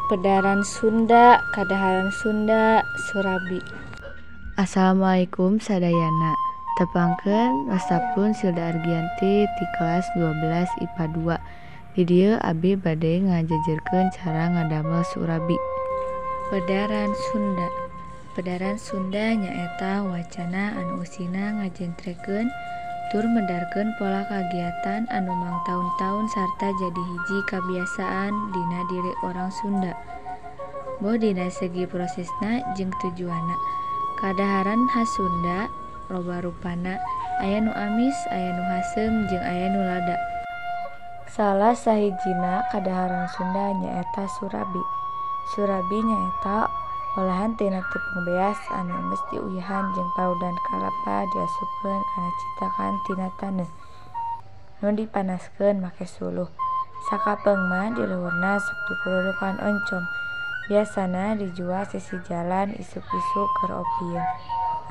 Pedaran Sunda, Kadaharan Sunda, Surabi. Assalamualaikum sadayana. Tepangkeun wastapun Silda Argianti ti kelas 12 IPA 2. Di dieu abi bade ngajejerkeun cara ngadamel surabi. Pedaran Sunda. Pedaran Sunda nyaeta wacana anu eusina ngajentrekeun tur medarkeun pola kagiatan anu mangtaun-taun sarta jadi hiji kabiasaan dina diri urang Sunda. Boh dina segi prosesna jeung tujuanna. Kadaharan has Sunda loba rupana, aya nu amis, aya nu haseum jeung aya nu lada. Salah sahijina kadaharan Sunda nyaeta surabi. Surabi nyaeta olahan tina tepung beas anu geus diuyahan jeung parudan kalapa diasupkeun kana citakan tina taneuh nu dipanaskeun make suluh. Sakapeung mah di luhurna sok dipurulukan oncom. Biasana dijual sisi jalan isuk-isuk keur opieun.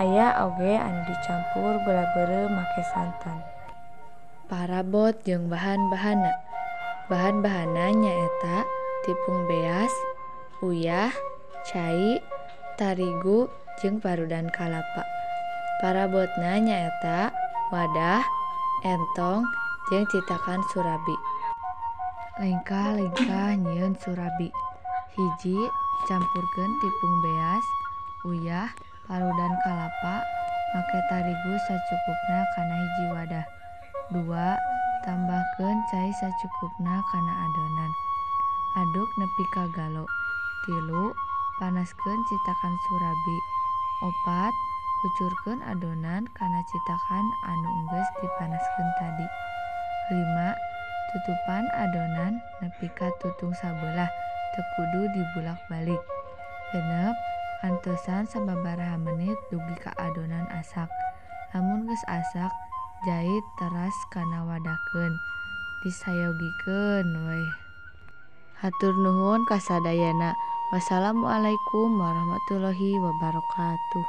Aya oge anu dicampur gula beureum make santan. Parabot jeung bahan-bahanna. Bahan-bahanna nyaeta tipung beas, uyah, cai, tarigu, jeung parudan kalapa. Parabotna nyaeta wadah, entong, jeung citakan surabi. Lengkah-lengkah nyieun surabi. Hiji, campurkeun tipung beas, uyah, parudan kalapa, make tarigu sacukupna kana hiji wadah. 2, tambahkeun cai sacukupna kana adonan. Aduk nepi ka galo. 3, panaskeun citakan surabi. 4, kucurkeun adonan kana citakan anu geus dipanaskeun tadi. 5, tutupan adonan nepi ka tutung sabelah, teu kudu dibulak-balik. 6, antosan sababaraha menit dugi ka adonan asak. Lamun geus asak, jait teras kana wadahkeun. Disayogikeun weh. Hatur nuhun kasadayana. Wassalamualaikum warahmatullahi wabarakatuh.